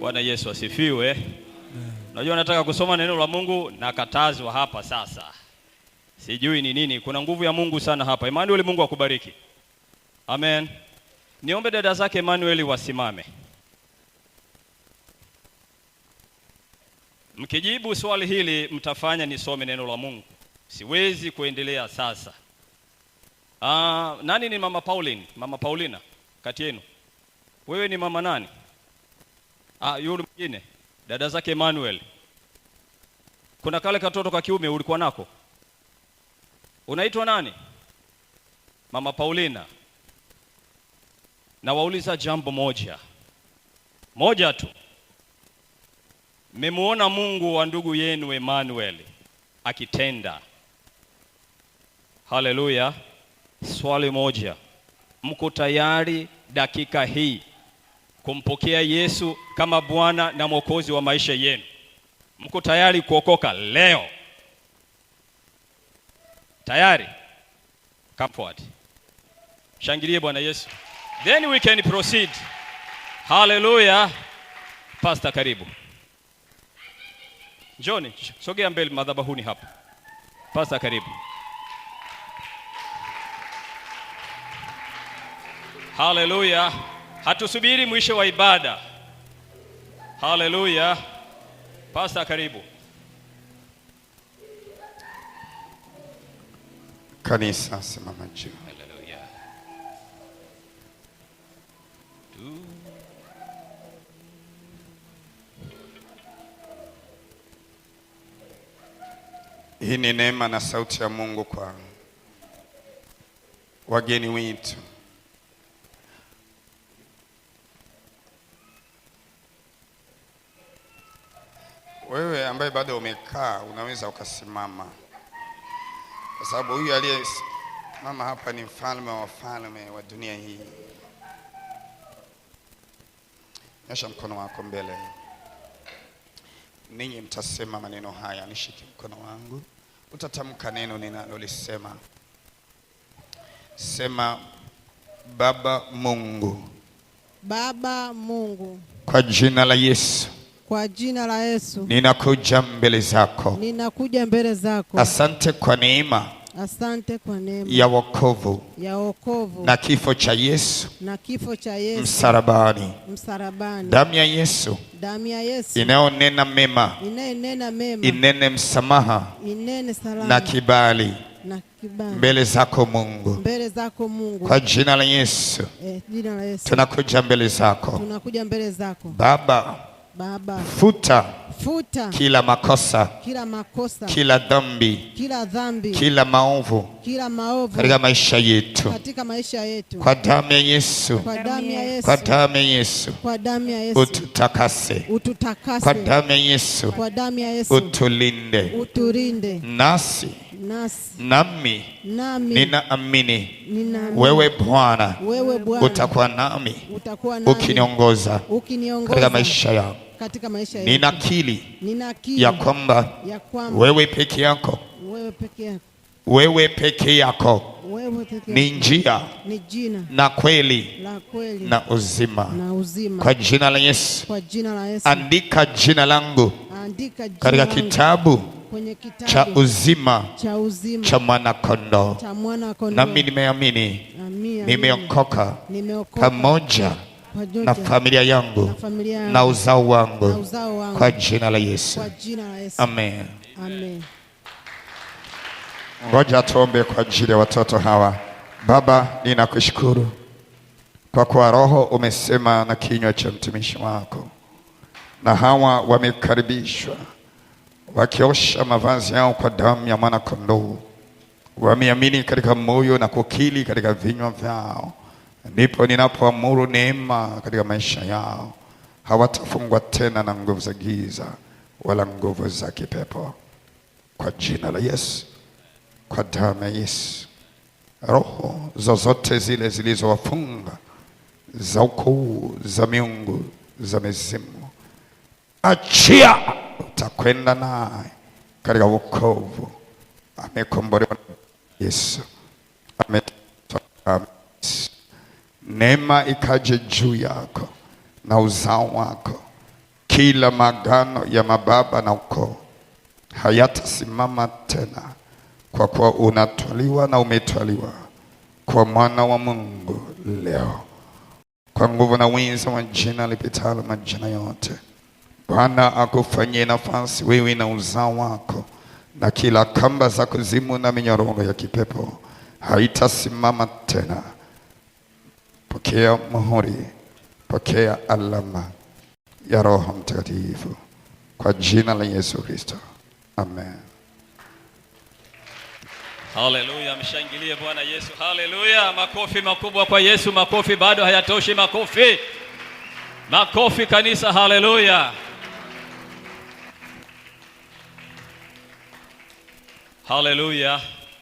Bwana Yesu asifiwe. Najua nataka kusoma neno la Mungu nakatazwa hapa sasa. Sijui ni nini. Kuna nguvu ya Mungu sana hapa. Emmanuel, Mungu akubariki. Amen. Niombe dada zake Emmanuel wasimame. Mkijibu swali hili mtafanya nisome neno la Mungu. Siwezi kuendelea sasa. Nani ni Mama Pauline? Mama Paulina kati yenu. Wewe ni mama nani? Yule mwingine. Dada zake Emmanuel. Kuna kale katoto ka kiume ulikuwa nako? Unaitwa nani? Mama Paulina. Na wauliza jambo moja. Moja tu. Mmemuona Mungu wa ndugu yenu Emmanuel akitenda. Haleluya. Swali moja. Mko tayari dakika hii kumpokea Yesu kama Bwana na Mwokozi wa maisha yenu? Mko tayari kuokoka leo? Tayari? Come forward. Shangilie Bwana Yesu. Then we can proceed. Hallelujah. Pastor, karibu. Njoni, sogea mbele madhabahuni hapa. Pastor, karibu. Hallelujah. Hatusubiri mwisho wa ibada. Hallelujah. Pastor, karibu. Kanisa, simama juu. Hallelujah. Hii ni neema na sauti ya Mungu kwa wageni wetu. Wewe ambaye bado umekaa unaweza ukasimama, kwa sababu huyu aliyesimama hapa ni mfalme wa wafalme wa dunia hii. Nyosha mkono wako mbele. Ninyi mtasema maneno haya, nishike mkono wangu. Utatamka neno ninalolisema. Sema, Baba Mungu. Baba Mungu. Kwa jina la Yesu. Kwa jina la Yesu. Ninakuja mbele zako. Ninakuja mbele zako. Asante kwa neema. Asante kwa neema. Ya wokovu. Ya wokovu. Na kifo cha Yesu. Na kifo cha Yesu. Msalabani. Msalabani. Damu ya Yesu. Damu ya Yesu. Inayonena mema. Inayonena mema. Inene msamaha. Inene salama. Na kibali. Na kibali. Mbele zako Mungu. Mbele zako Mungu. Kwa jina la Yesu. Jina la Yesu. Tunakuja mbele zako. Tunakuja mbele zako. Baba. Baba. Futa. Futa. Kila makosa. Kila makosa. Kila dhambi. Kila dhambi. Kila maovu. Kila maovu. Katika maisha yetu. Katika maisha yetu. Kwa damu ya Yesu. Kwa damu ya Yesu. Kwa damu ya Yesu. Kwa damu ya Yesu. Ututakase. Ututakase. Kwa damu ya Yesu. Kwa damu ya Yesu. Utulinde. Utulinde. Nasi. Nasi. Nami. Nami. Ninaamini. Ninaamini. Wewe Bwana. Wewe Bwana. Utakuwa nami. Utakuwa nami. Ukiniongoza. Ukiniongoza. Katika maisha yangu. Katika maisha yetu. Ninakiri. Ninakiri. Ya kwamba. Ya kwamba. Wewe peke yako. Wewe peke yako. Wewe peke yako. Wewe peke Ni njia. Ni jina. Na kweli. La kweli. Na uzima. Na uzima. Kwa jina la Yesu. Kwa jina la Yesu. Andika jina langu. Andika jina katika langu. kitabu. Kwenye kitabu Cha uzima. Cha uzima. Cha mwana kondoo. Cha mwana kondoo. Nami nimeamini. Nimeokoka. Nimeokoka. Pamoja na familia yangu na uzao wangu kwa jina la Yesu. Kwa jina la Yesu. Amen. Amen. Ngoja tuombe kwa ajili ya watoto hawa. Baba, ninakushukuru kwa kuwa Roho umesema na kinywa cha mtumishi wako, na hawa wamekaribishwa wakiosha mavazi yao kwa damu ya mwana kondoo. Wameamini katika moyo na kukiri katika vinywa vyao. Ndipo ninapoamuru neema katika maisha yao. Hawatafungwa tena na nguvu za giza wala nguvu za kipepo. Kwa jina la Yesu, kwa damu ya Yesu, roho zozote zile zilizowafunga za ukoo, za miungu, za mizimu, achia. Utakwenda naye katika wokovu. Amekombolewa na Yesu. Ametoka. Neema ikaje juu yako na uzao wako Kila maagano ya mababa na ukoo hayatasimama tena, kwa kuwa unatwaliwa na umetwaliwa kwa mwana wa Mungu leo, kwa nguvu na uweza wa jina lipitalo majina yote. Bwana akufanyie nafasi wewe na uzao wako, na kila kamba za kuzimu na minyororo ya kipepo haitasimama tena. Pokea muhuri, pokea alama ya Roho Mtakatifu kwa jina la Yesu Kristo, amen. Haleluya, mshangilie Bwana Yesu. Haleluya, makofi makubwa kwa Yesu. Makofi bado hayatoshi, makofi, makofi kanisa. Haleluya, haleluya.